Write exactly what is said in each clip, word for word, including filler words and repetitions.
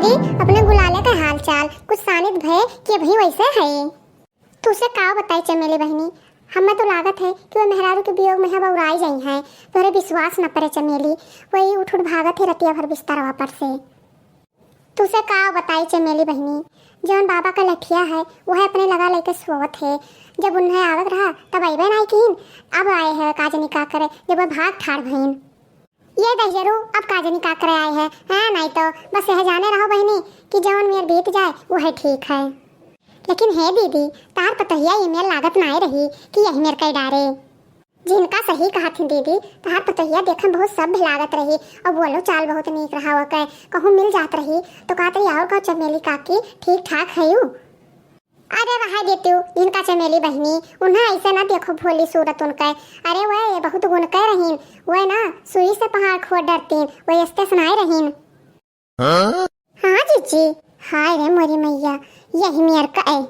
दी, अपने गुलाले के हाल चाल कुछ सानित भय कि अभी वैसे है। तुसे का बताई चमेली बहिनी, हमें तो लागत है कि वह मेहरारू के वियोग में बउराई जाई हैं, तोहरे विश्वास न परे चमेली, वही उठ उठ भागत है रतिया भर बिस्तरवा पर से। तुसे का बताई चमेली बहिनी, जौन बाबा का लठिया है, वह अपने लगा लेके सोवत है। जब उन्हें आवत रहा, तब अइबे नाई कीन, अब आए हैं का जनी का करे, जब वह भाग ठाड़ भइन। ये दहिजरू, अब का जनी का करे आए हैं, हैं? नाई तो बस यह जाने रहो बहिनी कि जौन मेर बीत जाए, वह ठीक है। लेकिन हे दीदी, तार पतोहिया ई मेर लागत नाई रही कि यही मेर कई डारे। जिनका सही कहत ही दीदी, तहार पतोहिया देखन बहुत सभ्य लागत रही और बोलो चाल बहुत नीक रहा ओके। कहूँ मिल जात रही तो कहत रही, "और का चमेली काकी, ठीक ठाक है यू?" अरे रहा देतू, जिनका चमेली बहिनी, उन्हें ऐसे ना देखो भोली सूरत उनके। अरे वह बहुत गुण कह रहीन, वह ना सुई से पहाड़ खोद डरतीन, वह ऐसे सुनाए रहीन। हाँ? हाँ जीजी, हाय रे मोरी मैया, यही मेर का ए।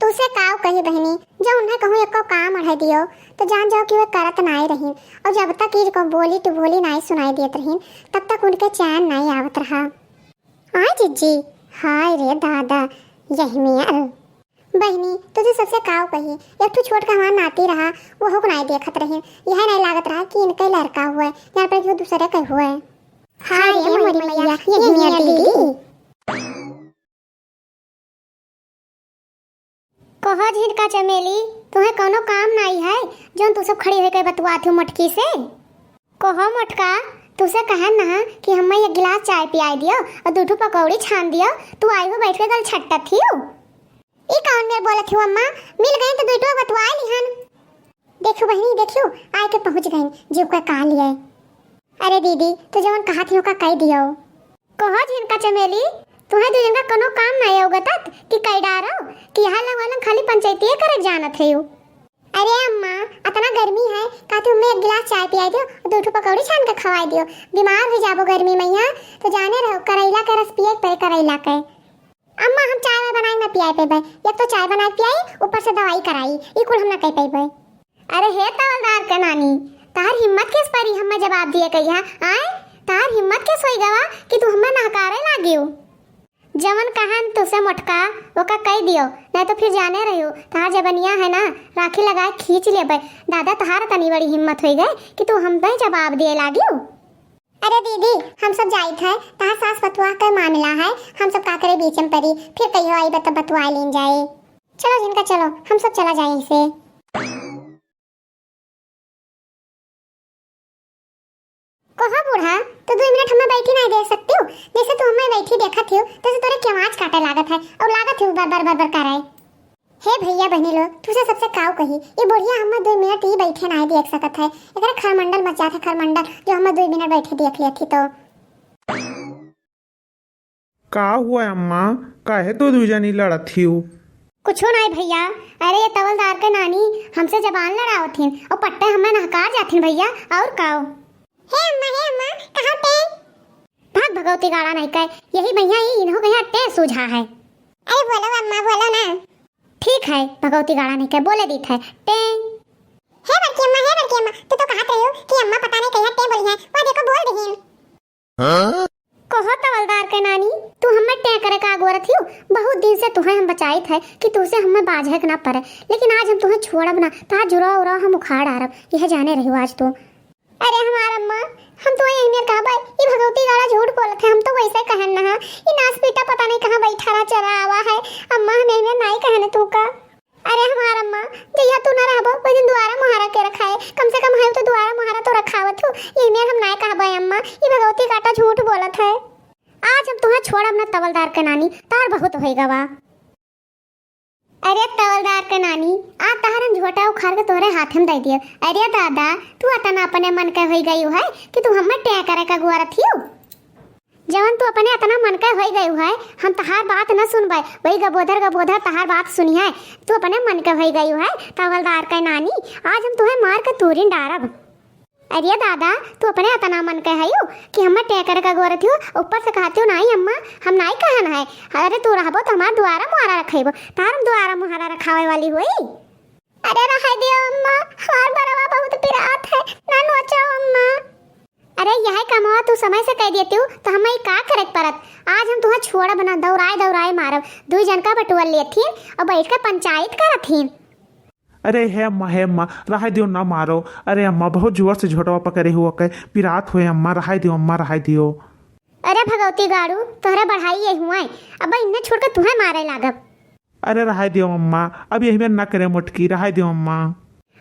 तुसे काव कही बहिनी, जब उन्हें कहूँ एको काम अढ़े दियो, तो जान जाओ कि वे करत नाई रहीन। और जब तक ई को बोली टु बोली नाई सुनाई देत रहीन, तब तक उनके चैन नाई आवत रहा। हाँ जीजी, हाय रे दादा, यही मेर। बहिनी, तुझे सबसे काव कही, एक ठो छोट का हमार नाती रहा, वो हुक नाई देखत रहीन। यह नाई लागत रहा कि इनके लड़का हुए, यहाँ पर क्यों दूसरे के हुए। हाय रे मोरी मैया, यही मेर दीदी। कहो झिनका चमेली, तुहें कौनो काम नाई है, जौन तू सब खड़ी होके बतुआत हो मोटकी से? कहो मोटका, तुसे कहन नहा कि हमें एक गिलास चाय पियाई दियो और दू ठो पकौड़ी छान दियो, तू आई हो बैठ के गल छट्टत हियो। ई कौन मेर बोलत हियो अम्मा, मिल गई तो दू ठो बतुआई लिहन। देखियो बहिनी, देखियो, आए के पहुँच गई, जीव का का लिए। अरे दीदी, तू जवन कहत हियो का कह दियो। कहो झिनका चमेली, तुहें दू जन का कोनो काम नाई होगतत कि कह डारो कि यहाँ लंग वालंग खाली पंचायतिये करे जानत है यू। अरे अम्मा, अतना गर्मी है, का तू हमें एक गिलास चाय पियाई दियो और दू ठो पकौड़ी छान के खवाई दियो। बीमार हो जाबो गर्मी में यहाँ, तो जाने रहो करैला के रस पिए के पड़े करैला के। अम्मा, हम चाय वाय बनाए ना पियाए पेबे, एक तो चाय बनाए पियाई, ऊपर से दवाई कराई, ई कुल हम ना कह पेबे। अरे हे तवलदार के नानी, तार हिम्मत किस परी हमें जवाब दिए कहिया, आए? तार हिम्मत किस होई गवा कि तू हमें नहकारे लागियो? जवन कहन तुसे मोटका, ओका कह दियो, नहीं तो फिर जाने रहियो, तार जबनिया है ना, राखी लगाए खींच लेबे। दादा, तहार तनी बड़ी हिम्मत होई गए कि तू हम पे जवाब दिए लागियो। अरे दीदी, हम सब जाइत है, तहार सास पतुआ के मामला है, हम सब का करे बीच में परी, फिर कहियो आई बत बतुआ लीन जाए। चलो जिनका चलो, हम सब चला जाए इसे। कहो बूढ़ा, तू दो मिनट हमें बैठी नहीं दे सकती हो? जैसे तू हमें बैठी देखत हो, तैसे तोरे केवाज काटे लागत है और लागत हो बर बर बर बर करे। हे भैया बहनी लोग, तुसे सबसे काव कही, ई बुढ़िया हमें दो मिनट ई बैठे नाई देख सकत है। एकरा खरमंडल मचात है, खरमंडल, जो हमें दो मिनट बैठे देख लेती तो। का हुआ अम्मा, काहे तो दू जनी लड़त हियो? कुछो नाई भैया, अरे ये तवलदार के नानी हमसे जबान लड़ावत हिन और पट्टे हमें नहकार जाथिन भैया, और काव। हे अम्मा, हे अम्मा, कहाँ पे? भाग भगवती गाड़ा नहीं कहे, यही भैया ई इन्हों के यहाँ टे सूझा है। अरे बोलो अम्मा, बोलो ना। ठीक है, भगवती गाड़ा नहीं कहे, बोले दीत है, टें। हे बड़की अम्मा, हे बड़की अम्मा, तू तो कहत रही हो कि अम्मा पता नहीं कहिया टें बोली है, वह देखो बोल दीन। हाँ? कहो तवलदार के नानी, तू हमें टें करे का अगोरत हियो? बहुत दिन से तुहें हम बचाइत है कि तुसे हमें बाझे के ना पड़े, लेकिन आज हम तुहें छोड़ब ना, तार जुरा उरा हम उखाड़ डारब, यह जाने रहियो आज तू। अरे हमार अम्मा, हम तो यही मेर कहबे, ई भगवती गाड़ा झूठ बोलत है, हम तो वैसे कहन ना हा, ई नास पीटा पता नहीं कहाँ बैठा रहा, चरा आवा है। अम्मा, हम यही मेर नाई कहने तू का। अरे हमार अम्मा, जहिया तू ना रहबो, वही दिन दुआरा मुहारा के रखाए, कम से कम है तो दुआरा मुहारा तो रखावत हो, यही मेर हम नाई कहबे अम्मा, ई भगवती गाड़ा झूठ बोलत है। आज हम तुहें छोड़ब ना तवलदार के नानी, तार बहुत होई गवा। अरे तवलदार के नानी, आ तहरन झोटा उखाड़ के तोहरे हाथ में दे दियो। अरे दादा, तू अतना अपने मन के होई गई है कि तू हमें टें करे का गुआरत हियो। जवन तू अपने अतना मन के होई गई है, हम तहार बात न सुनबे, वही गबोधर गबोधर तहार बात सुनी है। तू अपने मन के होई गई है तवलदार के नानी, आज हम तुहें मार के तूरिन डारब। अरे दादा, तू अपने अतना मन के हयू कि हमें टें करे का गोरत हियो, ऊपर से कहत हियो, "नाई अम्मा, हम नाई कहन है।" अरे तू रहबो तो हमार दुआरा मुहारा रखेबो, तार हम दुआरा मुहारा रखावे वाली होई। अरे रहे दियो अम्मा, हमार बरवा बहुत पिरात है, ना नोचो अम्मा। अरे यह कमवा तू समय से कह देती हूँ तो हमें ई का करे के परत। आज हम तुहें तोड़ा बना दौड़ाए दौड़ाए मारब। दुई जन का बटुअर लेथिन और बैठ के पंचायत करथिन। अरे हे अम्मा, हे अम्मा, रहाई दियो, ना मारो। अरे अम्मा, बहुत जोर से झोटवा पकड़े हुआ के, पिरात हुए अम्मा, रहाई दियो अम्मा, रहाई दियो। अरे भगवती गाड़ू, तोहरे बढ़ाई यही हुआ है, अब इन्हें छोड़ के तुहें मारे लागब। अरे रहाई दियो अम्मा, अब यही में ना करे मोटकी, रहाई दियो अम्मा।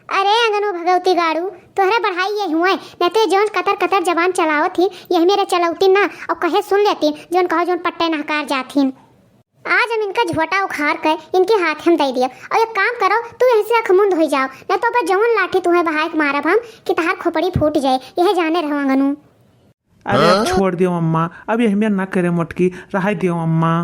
अरे अंगनू भगवती गाड़ू, तोहरे बढ़ाई यही हुआ है, न तो जौन कतर कतर जबान चलावत ही, यही मेरे चलौती ना, और कहे सुन लेती, जौन कहो जौन पट्टे नहकार जाथिन। आज हम इनका झोटा उखाड़ के इनके हाथ हम दे दिया। और एक काम करो, तू यहीं से अखमुंद हो जाओ, न तो अब जौन लाठी तुहें बहाए के मारब हम कि तहार खोपड़ी फूट जाए, यह जाने रहो अंगनू। अरे अब छोड़ दियो अम्मा, अब यही में ना करे मोटकी, रहाई दियो अम्मा।